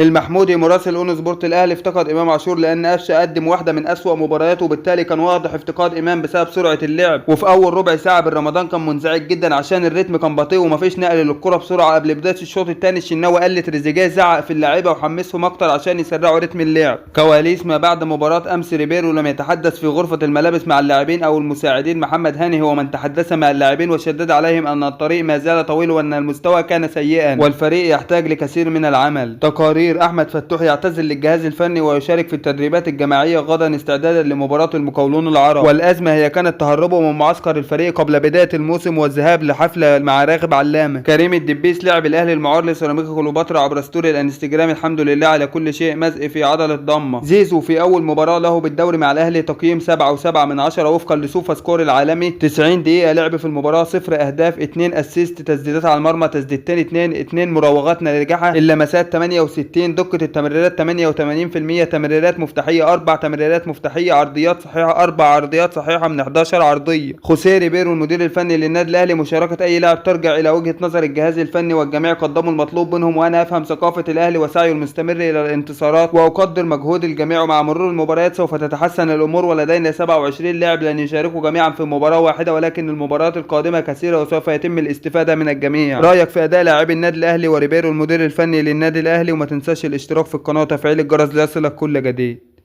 المحمودي مراسل اون سبورت: الاهلي افتقد امام عاشور لان قفشه قدم واحدة من اسوأ مبارياته، وبالتالي كان واضح افتقاد امام بسبب سرعة اللعب. وفي اول ربع ساعة بالرمضان كان منزعج جدا عشان الريتم كان بطيء ومفيش نقل للكرة بسرعة. قبل بداية الشوط الثاني الشناوي قال لتريزيجيه زعق في اللعيبة وحمسهم اكتر عشان يسرعوا رتم اللعب. كواليس ما بعد مباراة امس: ريبيرو لم يتحدث في غرفة الملابس مع اللاعبين او المساعدين. محمد هاني هو من تحدث مع اللاعبين وشدد عليهم ان الطريق ما زال طويل وان المستوى كان سيئا والفريق يحتاج لكثير من العمل. تقارير: احمد فتوح يعتزل للجهاز الفني ويشارك في التدريبات الجماعية غدا استعدادا لمباراة المقاولون العرب. والازمة هي كانت تهربه من معسكر الفريق قبل بداية الموسم والذهاب لحفله مع راغب علامة. كريم الدبيس لاعب الاهلي المعار لسيراميكا كليوباترا عبر story الانستجرام: الحمد لله على كل شيء، مزق في عضلة ضمه. زيزو في اول مباراة له بالدوري مع الاهلي تقييم 7.7 وفقا لسوفا سكور العالمي. 90 دقيقة لعب في المباراة، 0 اهداف، 2 assist، تسديدات على المرمى تسديدتين 2، 2 مراوغات ناجحة، اللمسات 68، دقه التمريرات 88%، تمريرات مفتاحيه 4 تمريرات مفتاحيه، عرضيات صحيحه 4 عرضيات صحيحه من 11 عرضية. خوسيه ريبيرو المدير الفني للنادي الاهلي: مشاركة اي لاعب ترجع الى وجهه نظر الجهاز الفني والجميع قدموا المطلوب منهم، وانا افهم ثقافة الاهلي وسعيه المستمر الى الانتصارات واقدر مجهود الجميع، ومع مرور المباريات سوف تتحسن الامور، ولدينا 27 لاعب لن يشاركوا جميعا في مباراة واحدة، ولكن المباريات القادمة كثيرة وسوف يتم الاستفادة من الجميع. رايك في اداء لاعبي النادي الاهلي وريبيرو المدير الفني للنادي الاهلي؟ وما تنساش الاشتراك في القناة وتفعيل الجرس ليصلك كل جديد.